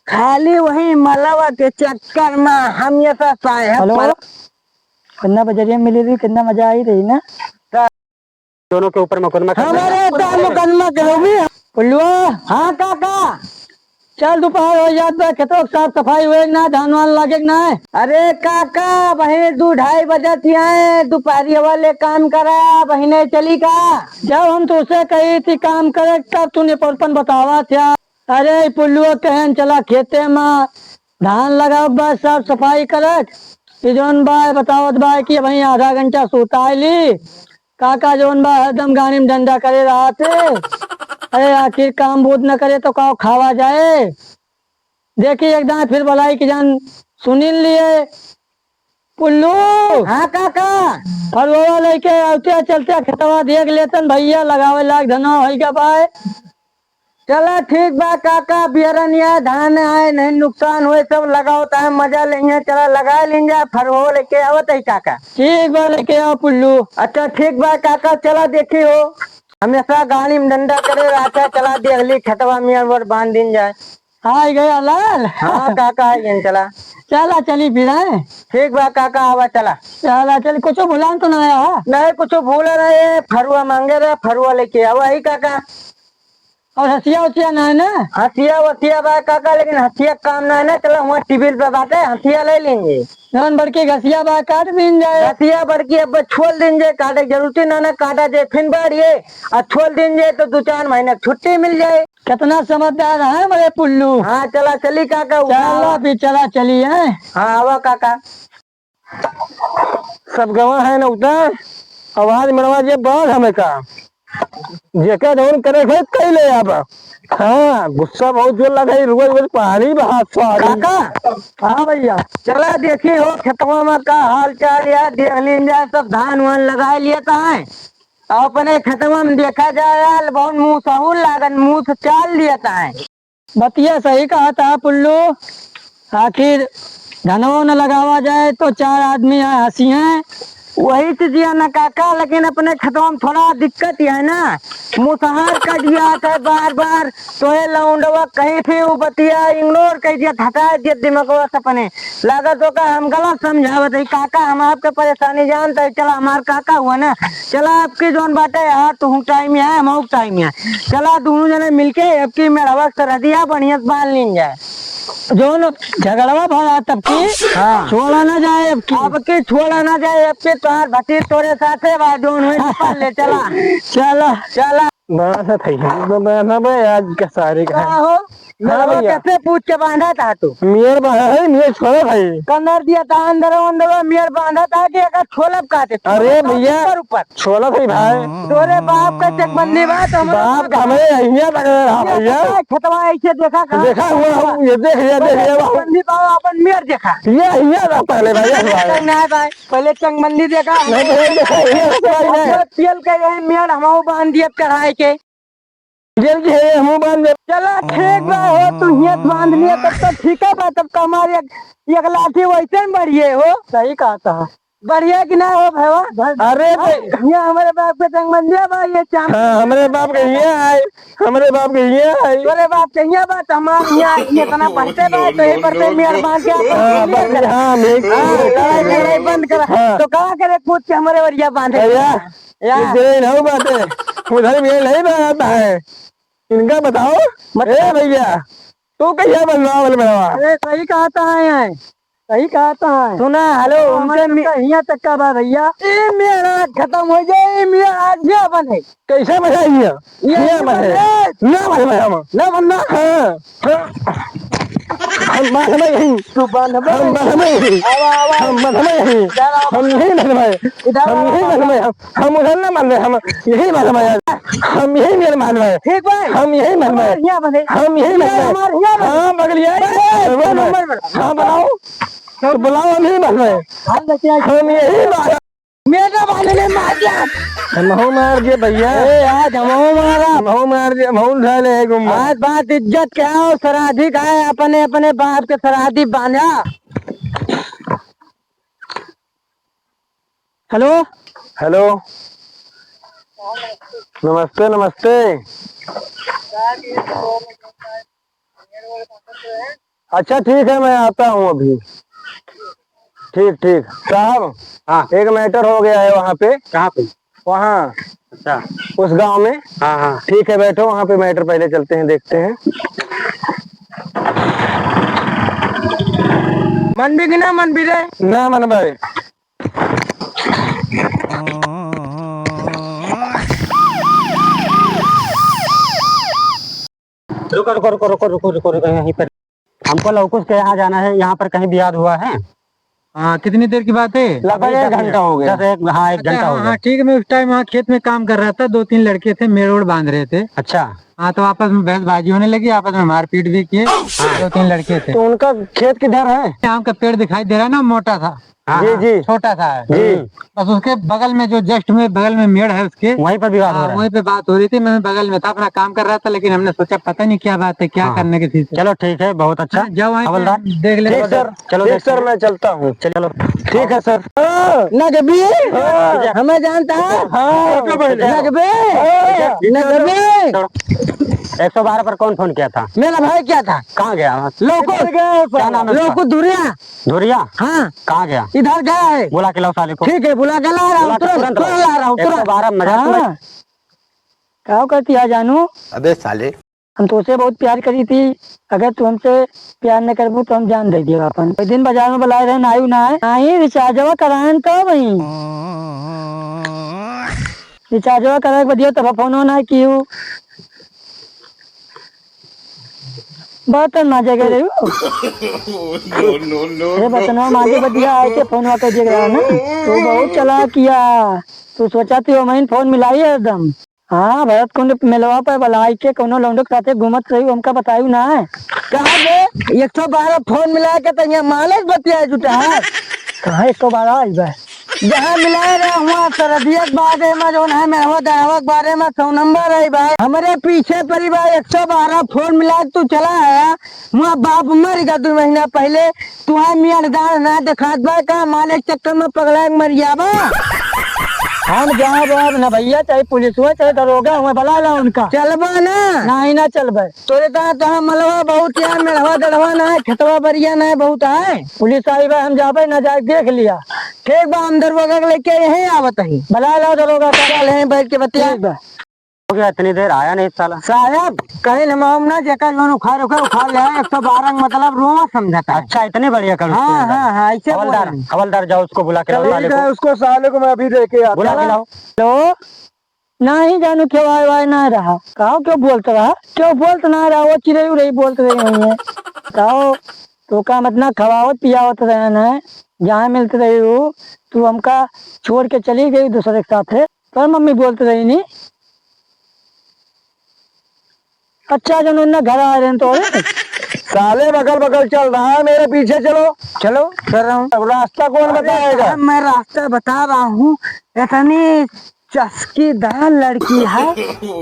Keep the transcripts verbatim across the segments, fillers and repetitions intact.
खाली वही मलवा के चक्कर मा हम ये सब साहेब हेलो। पर कितना बजरिया मिली रही, कितना मजा आई रही ना। दोनों के ऊपर मुकदमा करना। हमारे तो मुकदमा करोगे? पुल्लुआ। हाँ काका। चल, दोपहर हो जात बा, खेतवा के साफ सफाई हुए ना, धान वान लागे के ना। अरे काका, वही दू ढाई बजत ही है, दोपहरिया वाले काम करा, वही नहीं चली का? जब हम तुझसे कही थी काम करे, तब तूने पलपन बतावा था। अरे, ई पुल्लुआ कहन चला खेते मा, धान लगाव बा, साफ सफाई करत। ई जौन बा, बतावत बा कि अबहीं आधा घंटा सुताई ली। काका जौन बा, हरदम गाड़ी में डंडा करे रहत। अरे, आखिर काम बूत न करे तो का खावा जाए? देखी एक दाएं फिर बुलाई कि जान सुनिल लिए। पुल्लू। हाँ काका। फरुआ लइके आवते चलते खेतवा देख लेतन भइया, लगावे लाग धनवा होई का बाय। चला ठीक बा काका, बियरनिया धान आए, नहीं नुकसान होए, सब लगावत है, मजा लेइहे, चला लगा लीन जा, फरुआ लइके आवत है काका। ठीक बा, लइके आओ पुल्लू। अच्छा ठीक बा काका, चला देखी हो, हमेशा गाड़ी में डंडा करे रहता, चला देख ली खेतवा मियर वर बांध दीन जाए। आ गया लाल। हाँ काका, आ गया, चला। चला, चली फिर, हैं? ठीक बा काका, आवा, चला। चला, चली, कुछ भुलान तो ना आया, हाँ? नहीं, कुछ भूला नहीं है, फरुआ मांगे रहे, फरुआ लेके आवा ही काका। और हसिया उसिया ना है ना? हसिया वसिया बा काका, लेकिन हसिया काम ना है ना, चला, वहाँ टेबल पे बाटे, हसिया ले लेंगे। जौन बड़की घसिया बा, काट दीन जाए। घसिया बड़की अब छोल दीन जाए, काटे के जरूरत ही ना, ना काटा जाए, फिर बाढ़िए, और छोल दीन जाए तो दो चार महीने की छुट्टी मिल जाए। कितना समझदार है हमारे पुल्लू। हाँ, चला चली काका, उठा चला आवा। भी चला चली है। हाँ, आवा काका। सब गवा है ना उतना, आवाज मरवा जे बाढ़ हमें का। जेका जौन करे भाई कई ले आबा। हाँ, गुस्सा बहुत जोर लगा है, रोज रोज पानी बहा सारी। काका। हाँ भैया। चला देखी हो खेतवा में का हाल चाल या, देख लीन जाए, सब धान वान लगा लिए तो है। अपने खेतवा में देखा जाए यार, बहुत मुँह सहूर लागन, मुँह से चाल दिया ताए। बतिया सही कहा था पुल्लू, आखिर धनवा न लगावा जाए तो चार आदमी यहाँ हंसी हैं। वही चीजिया न काका, लेकिन अपने खेतवा में थोड़ा दिक्कत ही है ना, मुसहर कट जात है बार बार, तो ये लौंडवा कहीं भी वो बतिया इग्नोर कर दिया, हटा दिया दिमागवा से अपने। लागत हो का हम गलत समझावत है काका, हम आपके परेशानी जानत है। चला हमार काका हुआ ना, चला आपकी जौन बाटे यार, तू टाइम है, हम टाइम है। चला दोनों जने मिलके आपकी मेड़वा सरहदिया बढ़िया से बांध लीन जाए। जौन झगड़वा भरा तब की हाँ। छोड़ा ना जाए अब की। अब की छोड़ा ना जाए, अब की तोहार भतीज तोरे साथे बा, जौन हुई निकाल ले, चला। चला। चला। बांधा था ये, तो बांधा बे आज का सारे का। का हो? हाँ मेरा भैया। कैसे पूछ के बांधा था तू? मियर बांधा है, मियर छोड़ा भाई। कनर दिया था अंदर, अंदर मियर बांधा था कि अगर छोलब काटे, अरे छोलब भैया, ऊपर, ऊपर। छोड़ा भाई भाई। तोरे बाप का चकबंदी बा, तो हमारे बाप का हमें यहाँ तक रहा ये भैया। पता है, खेतवा ऐसे देखा कहाँ? देखा हुआ हम, ये देख लिया, देख लिया बाबू। चकबंदी पाओ, अपन मियर देखा। ये यहाँ रहा पहले भाई, ये भाई। नहीं भाई, पहले चकबंदी देखा। नहीं, नहीं, देखा, ये भाई नहीं। तेल के यही मियर हम बांध दिए चढ़ाए के। जेल की है, हमहू बांध दे। चला, ठीक बा हो, तू हियत बांध लिया, तब तो ठीक है बा, तब तो हमारे एक, एक लाठी वैसे में बढ़िए हो। सही कहा था। बढ़िया कि ना हो, भैया? अरे हाँ, बे- ये हमारे बाप के चकबंदिया बा, ये चाम- हाँ, हमरे बाप के हियाँ आए, हमरे बाप के हियाँ आए। तोरे बाप के हियाँ बा, तो हमारे हियाँ इतना पढ़ते बा, तो ये पढ़ते मियाँ बांध के आप हाँ, बस, हाँ, नहीं। हाँ, लड़ाई, लड़ाई बंद करा। हाँ। तो कहाँ करे कूद के हमारे ओरिया बांधे? भैया, या। ये जेल हऊ बाटे, उधर भी नहीं बनाता है। इनका बताओ, मत ए कर। भैया, तू कैसे बनवा वाले बनवा? अरे, सही कहता है, सही कहता है। सुना, हेलो, तो उनसे हमारे मी- सबका हियाँ तक का बा भैया। ए, मेरा खत्म हो जाए, ए, मेरा आज क्या बने? कैसे बने हियाँ? ये हियाँ नहीं बने। बने। ना बने हम। ना बनना? हाँ। हम बांधबे यहीं। तू बांधबे? हम बांधबे यहीं। आवा, आवा। हम बांधबे यहीं। चल, आवा। हम यहीं बांधबे। इधर हम आवा, यहीं आवा। बांधबे। हम, हम उधर ना बांधबे। हम यहीं बांधबे यार। हम यहीं मेरे बांधबे। ठीक भाई। हम यहीं बांधबे। हमारे यहाँ बने। हम यहीं ये बांधबे। हमारे यहाँ बने। हाँ, बगलिया। बस, बस, बस। हाँ, बुलाओ। तो बुलाओ, हम यहीं बांधबे। हम लेके आए। हम यहीं बांधबे। मेरा बांधने मार दिया। हमहू मार दिए भैया। ए, आज हमहू मारा। हमहू मार दिए, हमहू उठा ले, एक उम्र। आज बात इज्जत के हो, सराधी का है, अपने, अपने बाप के सराधी बांधा। हेलो। हेलो। नमस्ते, नमस्ते। अच्छा, ठीक है, मैं आता हूँ अभी। ठीक, ठीक। साहब, हाँ। एक matter हो गया है वहाँ पे। कहाँ पे? वहाँ। अच्छा। उस गांव में। हाँ, हाँ। ठीक है, बैठो, वहाँ पे matter पहले चलते हैं, देखते हैं। मन भी कि ना मन भी रे? ना मन भाई। रुको, रुको, रुको, यहीं पर। हमको लवकुश के यहाँ जाना है, यहाँ पर कहीं बियाह हुआ है? हाँ, कितनी देर की बात है? लगभग अभी एक दस घंटा मिनट। हो गया। दस, एक, हाँ, एक अच्छा, घंटा हो हाँ, गया। हाँ, ठीक है, मैं उस time वहाँ खेत में काम कर रहा था, दो तीन लड़के थे, मेड़ ओड़ बांध रहे थे। अच्छा। हाँ, तो आपस में बहसबाजी होने लगी, आपस में मारपीट भी किए, हाँ। दो तीन लड़के थे। तो उनका खेत किधर है? आम का पेड़ दिखाई दे रहा है ना, मोटा सा। हाँ, जी, हाँ, जी। छोटा सा है। जी। बस उसके बगल में, जो just में बगल में मेड़ है उसके, वहीं पर विवाद हो हाँ, रहा है। वहीं पे बात हो रही थी। मैं बगल में था, अपना काम कर रहा था, लेकिन हमने सोचा पता नहीं क्या बात है, क्या हाँ। करने की थी। चलो ठीक है, बहुत अच्छा। हाँ, जाओ वहीं पे हवलदार। देख ले। ठीक सर, चलो ठीक देखते सर, हैं। मैं चलता हूँ। चलो। ठीक है सर। हाँ, नगबी, हाँ। हमें जानता है? हाँ। नगबी, हाँ। नगबी। छोड़ो। एक सौ बारह पर कौन फोन किया था? मेरा भाई किया था। कहाँ गया? लोकुश। क्या नाम है उसका? लोकुश धुरिया। धुरिया? हाँ। कहाँ गया? इधर गया है। बुला के लाओ साले को। ठीक है, बुला के ला रहा हूँ, बुला के तुरंत, तुरंत लाओ। तुरंत ला रहा हूँ, तुरंत। एक सौ बारह मजाक में। हाँ। का कहती है जानू? अबे साले। हम तोसे बहुत प्यार करी थी, अगर तू हमसे प्यार न करबू तो हम जान दे दियो अपन। एक दिन बाजार में बुलाए रहे, ना आयु ना है, ना ही rechargeवा कराएन तो वही। rechargeवा कराए के बदियो तब फोनो ना कियो। बर्तन माजे गए रही हो। No, no, no, हे no। बर्तनवा माजे बदिया आए के फोनवा कर दिया गया ना। तू बहुत चालाक किया। तू सोचा थी वो महीन फोन मिलाई है एकदम। हाँ, भरत कुंड मेलवा पर बलाई के कोनो लौंडो के साथे घूमत रही, हमका बतायु ना है। कहाँ बे? एक सौ बारह फोन मिला के तो यहाँ मालिक बतिया जुटा है। कहाँ एक सौ बारह आई बा? जहाँ मिलाए रहे हुआ सरदिया के बारे में, जौन है मेहवा दहवा के बारे में सौ नंबर है भाई। हमरे पीछे पड़ी बा, एक सौ बारह फोन मिला के तू चला आया। मुआ बाप मर गया दो महीना पहले, तुहार मियाँ दाढ़ ना देखात बा का? मालिक चक्कर में पगला के मर गया बा। हम जाब अब ना भैया, चाहे पुलिस हुआ, चाहे दरोगा हुआ, बुला ला उनका। चलबा ना? नहीं, ना चलबे। तोरे ता तोहार मलवा बहुत यार, मेहवा दड़वा ना है, खेतवा बरिया ना है, बहुत है। पुलिस आई बा, हम जाबे ना जाए, देख लिया। ठीक बा, हम दरोगा के लेके यहीं आवत ही। बुला ला दरोगा का। चल, यहीं बैठ के बतिया। ठीक बा। हो गया इतनी देर, आया नहीं साला। साहब, कहीं हम आऊं ना, जेकर जौन उखाड़, उखाड़, उखाड़ ले आए, एक सौ बारह मतलब रोवा समझता है। अच्छा, इतनी बढ़िया कर हाँ, हाँ, हाँ, ऐसे हवलदार, बोले। हवलदार जाओ, उसको बुला के लाओ चलो, साले ठीक को। है, उसको साले को मैं अभी लेके आता हूँ। बुला के लाओ। हेलो, नहीं जानू क्यों आए वाए ना रहा। कहो क्यों बोलत रहा? क्यों बोलत ना रहा? वो चिड़ै उड़ै बोलत रही हुई है। कहो, तो का मत ना खवावत पियावत रहे ना, जहाँ मिलत रही हो, तू हमका छोड़ के चली गई दूसरे के साथ है। तोर मम्मी बोलत रही नी। अच्छा, जब उन्हें घर आ रहे हैं तो। साले बगल बगल चल रहा है, मेरे पीछे चलो। चलो, चल रहा हूँ। अब रास्ता कौन अरे बताएगा? साहब, मैं रास्ता बता रहा हूँ। इतनी चस्कीदार लड़की है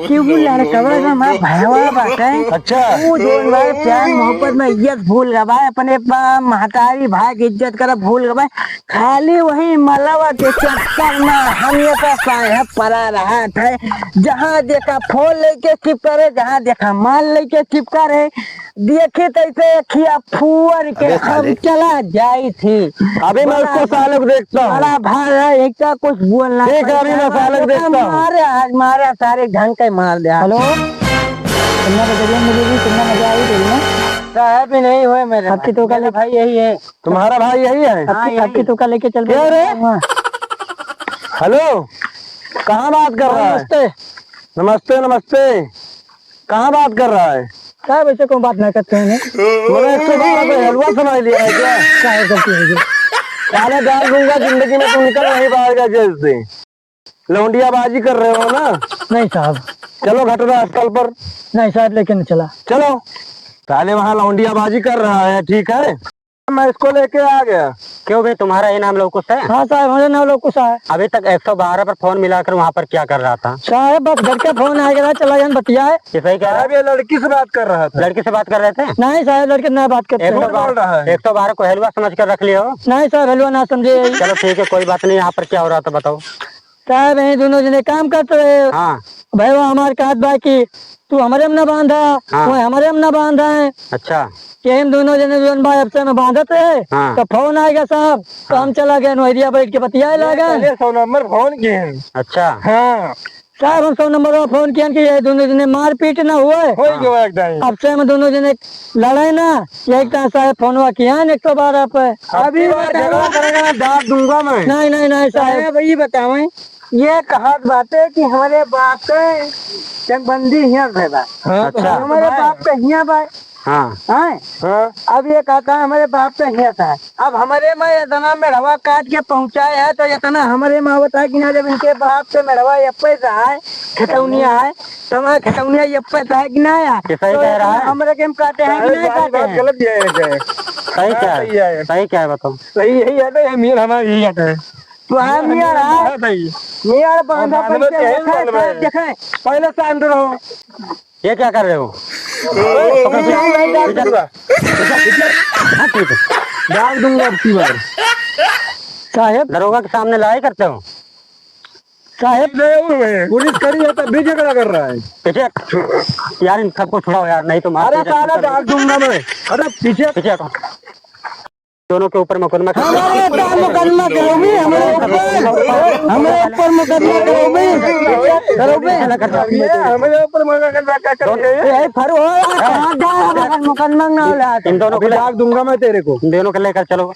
कि वो लड़कवा का माँ भयवा बाटे। अच्छा। वो जो भाई प्यार मोहब्बत में इज्जत भूल गवा है, अपने बा-, महतारी भाई की इज्जत करब भूल गवा है। खाली वही मलवा के चक्कर में हम ये तो साहेब परा रहत है। जहाँ देखा फोन लेके चिपका रहे, जहाँ देखा माल लेके चिपका रहे। देखी तो ऐसे अखिया फुअर के अबे हम साले। चला जाई थी। अभी मैं बड़ा उसको साले को देखता हूँ। बड़ा भार है, एक का कुछ बोलना ठीक है, अभी मैं पड़ेगा। साले को देखता हूँ। मारे आज, मारे सारे ढंग के मार दे। हेलो, कितना बजरिया मिलेगी, कितना मजा आई दिल में? साहब ही नहीं हुए मेरे आपकी भाई। तो का मेरे ले- भाई यही है। तुम्हारा भाई यही है? हाँ, आपकी, यही। आपकी तो का लेके चल क्या रे? वहाँ। हेलो, कहाँ बात कर रहा है? नमस्ते। नमस्ते, नमस्ते। कहाँ बात कर रहा है? साहब, ऐसे कौन बात ना करते हैं? मैंने एक सौ बारह पे हलवा समझ लिया है क्या? क्या है, गलती हो गई। साले गाल दूंगा जिंदगी में, तू निकल नहीं पाएगा जेल से। लौंडियाबाजी कर रहे हो ना? नहीं साहब। चलो घटना स्थल पर। नहीं साहब, लेके नहीं चला। चलो। साले वहाँ लौंडियाबाजी कर रहा है, ठीक है? मैं इसको लेके आ गया। क्यों बे, तुम्हारा ही नाम लौकुश है? हाँ साहब, हमारा नाम लौकुश है। अभी तक एक सौ बारह पर फोन मिलाकर वहाँ पर क्या कर रहा था? साहब, बस घर का फोन आ गया, चला जान बतियाए। ये सही कह रहा है? साहब, ये लड़की से बात कर रहा था। लड़की से बात कर रहे थे? नहीं साहब, लड़की से ना बात करते। एक सौ बारह, झूठ बोल रहा है। एक सौ बारह को हलवा समझ कर रख लिया हो? नहीं साहब, हलवा ना समझे। चलो ठीक है, कोई बात नहीं। यहाँ पर क्या हो रहा था बताओ? साहब, यही दोनों जने काम करते रहे। हाँ। भैया हमार कहत बा कि तू हमरे में ना बांधा, हाँ। वो हमरे में ना बांधा है। अच्छा। कि हम दोनों जने जौन बा आपसे में बांधत रहे, हाँ। तो फोन आएगा साहब, तो हाँ। हम चला गए नोहरिया बैठ के बतियाए ये लागे। पहले सौ नंबर फोन किए हैं। अच्छा। हाँ। साहब हम सौ नंबर पर फोन किए कि ये दोनों जने मारपीट ना हुए। हो गया एकदम। आपसे में दोनों जने लड़े ना, यही तरह साहब फोनवा किया है एक सौ बारह पे। अभी अभी बार बताओ। झगड़ा करेगा ना, दांत दूंगा मैं। नहीं, नहीं, नहीं साहब। साहब, ये बताओ, ये कहत बाटे कि हमरे बाप के चकबंदी हियाँ से बा। हाँ, तो अच्छा। हमरे बाप के हियाँ बा। हाँ। हैं? हाँ। अब ये कहता है हमरे बाप के हियाँ से। अब हमरे में इतना मेढ़वा काट के पहुँचाए है, तो इतना हमरे में आवत है कि ना, जब इनके बाप के मेढ़वा यप्पे से है, खेतौनिया है, तो हमारे खेतौनिया यप्पे से है कि ना है? कि सही तो कह रहा इतना है। हमरे के हम काटे हैं कि अरे नहीं बात, काटे बात हैं? गलत भी है, क्या है? सही हाँ, क्या है? सही है। सही क्या है बताओ? सही यही है, तो ये मेल हमारा यही आता है। तो हाँ, मेल मियाँ हमारा रहा। है भाई। मियाँ और बांधा और बांधवे पंचे के है, रखा है, बांधवे। साहब देखे, पहले शांत रहो। ये क्या कर रहे हो? ए, पकड़, पकड़, पकड़। हाँ, ठीक है। डाल दूंगा अब की बार। साहेब। दरोगा के सामने लड़ाई करते हो? साहेब। नहीं, वो है। पुलिस खड़ी है, तब भी झगड़ा कर रहा है। पीछे हट। यार, इन सबको छुड़ाओ यार, नहीं तो मार अरे, पीछे साला, डाल दूंगा मैं। अरे, पीछे। पीछे हटो। दोनों के ऊपर मुकदमा कर हमारे ऊपर मुकदमा करोगे, हमारे ऊपर, हमारे ऊपर मुकदमा करोगे, करोगे? ये हमारे ऊपर मुकदमा क्या कर रहे हैं? ए, फरो, कहाँ जा रहा है? मुकदमा ना हो रहा है। इन दोनों को अभी ले, डाल दूंगा मैं तेरे को। इन दोनों को लेकर चलो।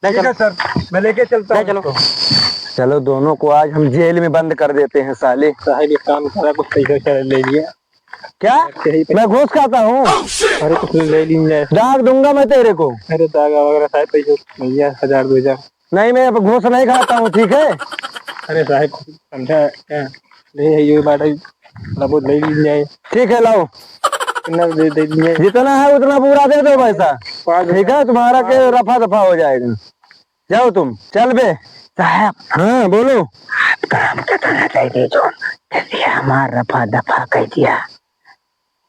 ले ठीक चलो। है सर, मैं लेके चलता ले हूँ चलो। इसको। चलो, दोनों को आज हम जेल में बंद कर देते हैं, साले। साहब, एक काम करा, कुछ पैसा वैसा ले लिया। क्या? यही पे। मैं घूस खाता हूँ? अरे, कुछ ले लीन जाए। दाग दूंगा मैं तेरे को। अरे, दागा वगैरह साहब, पैसे भैया, हजार, दो हजार। नहीं, मैं अब घूस नहीं खाता हूँ, ठीक है? अरे साहब, समझा क्या? नहीं है, ये बात है, थोड़ा बहुत ले लीन जाए। ठीक है, लाओ। कितना दे, दे दीन जाए? जितना है, उतना पूरा दे दो पैसा। पाँच हजार। ठीक है, तुम्हारा के हाँ। रफा दफा हो जाएगा। जाओ तुम, चल बे। साहब। हाँ, बोलो। आपका हम कितना दे दे जो, जैसे हमार रफा दफा कर दिया।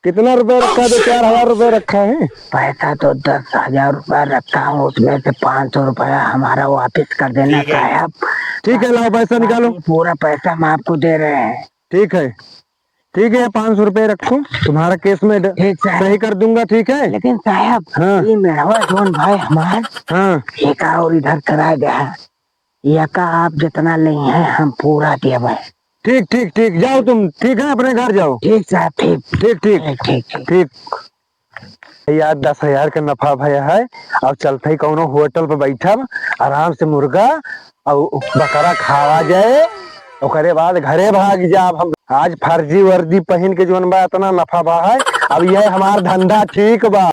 कितना रुपया रखा है? तो चार हजार रुपया रखा है। पैसा तो दस हजार रुपया रखा हूँ, उसमें से पाँच सौ रुपया हमारा वापस कर देना साहब। ठीक है, लाओ पैसा निकालो। बाकी पूरा पैसा हम आपको दे रहे हैं। ठीक है। ठीक है, पाँच सौ रुपये रखो, तुम्हारा केस में ड-, ठीक, सर। सही कर दूंगा, ठीक है? लेकिन साहब, हाँ। ये मेहरवा जौन भाई हमार, हाँ। एक और इधर करा गया, यका आप जितना लेइहैं, हम पूरा देबै। ठीक, ठीक, ठीक, जाओ तुम, ठीक है, अपने घर जाओ। ठीक साहब, ठीक। ठीक, ठीक। ठीक, ठीक, ठीक। ठीक। यार, दस हजार का नफा भया है। अब चलत ही कौनो होटल पे बैठब, आराम से मुर्गा और बकरा खावा जाए, ओकरे बाद घरे भाग जाब हम। आज फर्जी वर्दी पहिन के जौन बा, इतना नफा बा है। अब यह हमार धंधा ठीक बा।